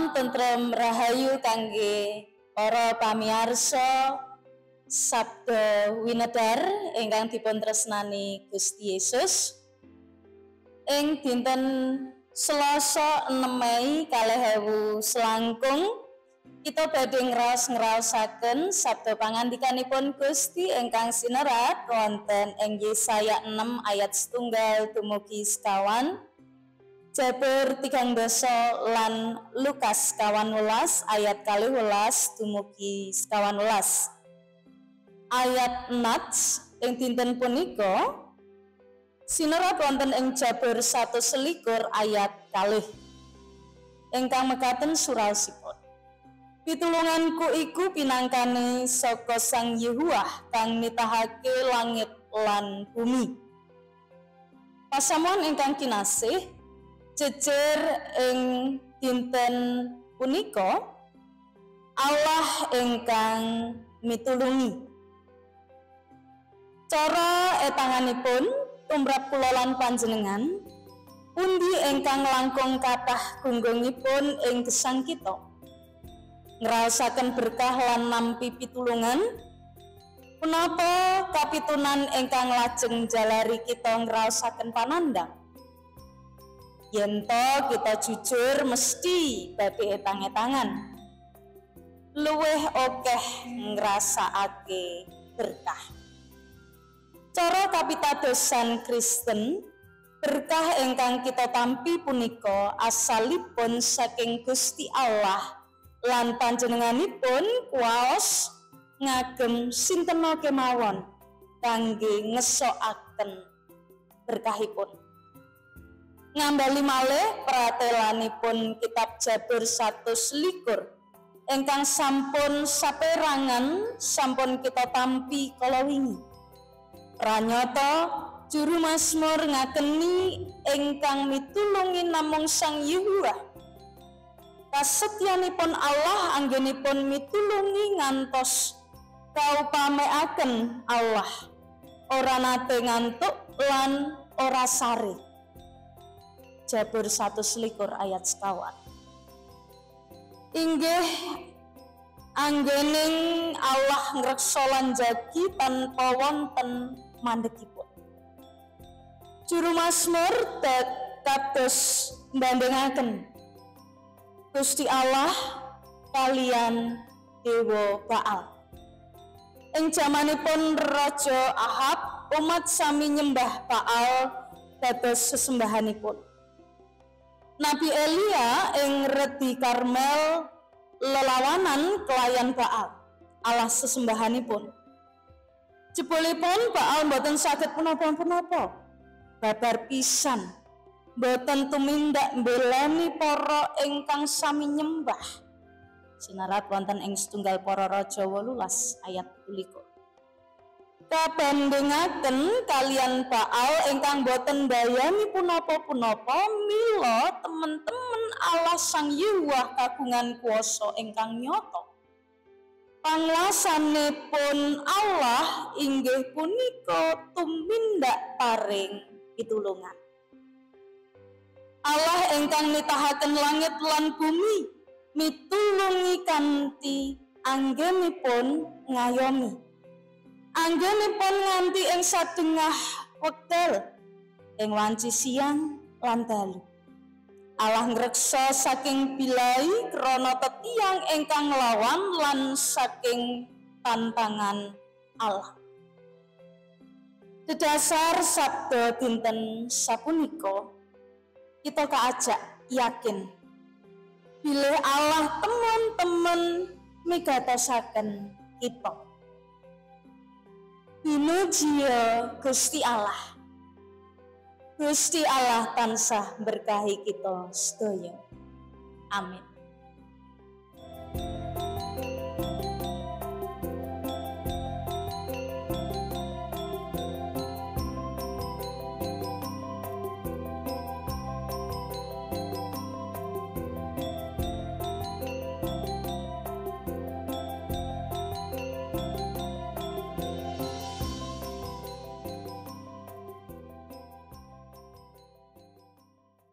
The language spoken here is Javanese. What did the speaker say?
Salam tentrem rahayu kangge para pamirsa Sabda Winedar ingkang dipun tresnani Gusti Yesus. Ing dinten Selasa 6 Mei 2000 selangkung kita badhe ngraos-ngraosaken sabda pangandikanipun Gusti ingkang sinerat wonten ing Yesaya 6 ayat 1 dumugi 9. Jabur 30 lan Lukas 18 ayat 12 dumugi 19. Ayat nats ing dinten punika sinerat wonten ing Jabur 121 ayat 2 ingkang mekaten suraosipun. Pitulunganku iku pinangkane saka Sang Yehuwah kang nitahake langit lan bumi. Pasamuan ingkang kinasih, jejer ing dinten punika Allah ingkang mitulungi. Cara etanganipun tumrap kula lan panjenengan pundi ingkang langkung kathah gunggungipun ing gesang kita, ngraosaken berkah lan nampi pitulungan. Punapa kapitunan ingkang lajeng jalari kita ngraosaken panandhang? Yen to kita jujur mesti badhe etang-etangan, luwih akeh ngrasakake berkah. Cara kapitadosan Kristen, berkah ingkang kita tampi punika asalipun saking Gusti Allah lan panjenenganipun kuwaos ngagem sinten kemawon kangge ngesokaken berkahipun. Ngambali malih pratelanipun kitab Jabur 121 ingkang sampun saperangan sampun kita tampi kala wingi. Pranyata juru mazmur ngakeni ingkang mitulungi namung Sang Yehuwah. Kasetyanipun Allah anggenipun mitulungi ngantos kaupameaken Allah ora nate ngantuk lan ora sare. Jabur 121 ayat 1. Inggih anggening Allah ngreksa lan jagi tanpa wonten mandekipun. Juru mazmur kados mbandingaken Gusti Allah kalian Dewa Baal. Ing jamanipun Raja Ahab, umat sami nyembah Baal dados sesembahanipun. Nabi Elia ing redi Karmel lelawanan kelayan Baal, Allah sesembahanipun. Jebulipun Baal mboten saged punapa-punapa, babar pisan, mboten tumindak mbelani para ingkang sami nyembah. Sinarat wonten ing setunggal Para Raja 18 ayat 21. Kabandingaken kalian Baal ingkang boten mbayani punapa-punapa, mila temen-temen Allah Sang Yehuwah kagungan kuasa ingkang nyata. Panguasanipun Allah inggih punika tumindak paring pitulungan. Allah ingkang nitahaken langit lan bumi mitulungi kanthi anggenipun ngayomi. Anggenipun nganti ing sadengah wekdal ing wanci siang lan dalu. Allah ngreksa saking bilai krana tetiyang ingkang nglawan lan saking tantangan Allah. Dedasar sabda dinten sapunika, kita kaajak yakin bilih Allah temen-temen migatosaken kita. Pinujiya Gusti Allah. Gusti Allah tansah berkahi kita sedaya. Amin.